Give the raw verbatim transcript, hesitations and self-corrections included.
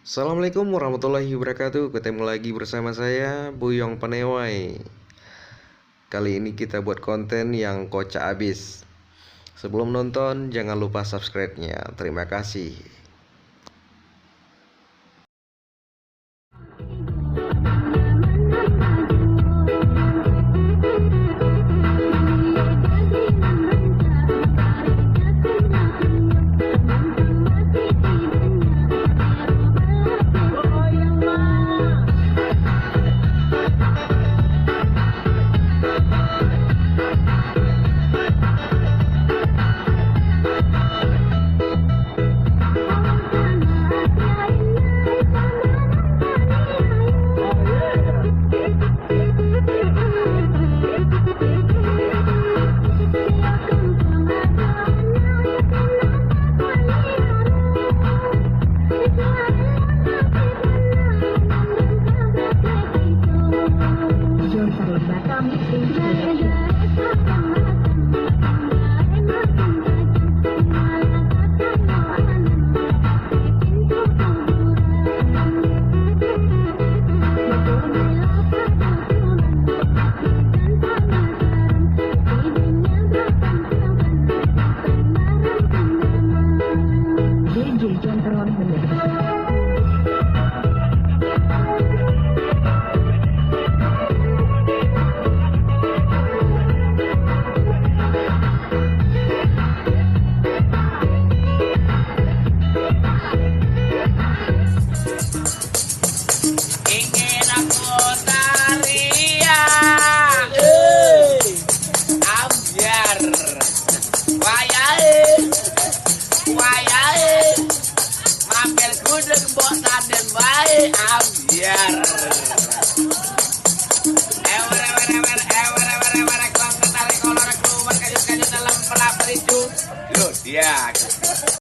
Assalamualaikum warahmatullahi wabarakatuh. Ketemu lagi bersama saya, Buyong Panewai. Kali ini kita buat konten yang kocak abis. Sebelum nonton, jangan lupa subscribe-nya. Terima kasih. Ingin aku tariak, eh, ambiar. Wayahe, wayahe, mampir gudeg mbok Saden bae, ambiar. Ewer, ewer, ewer, ewer, ewer, ewer, kuang kenari kolor keluar kajut-kajut dalam pelapar itu. Yo, dia.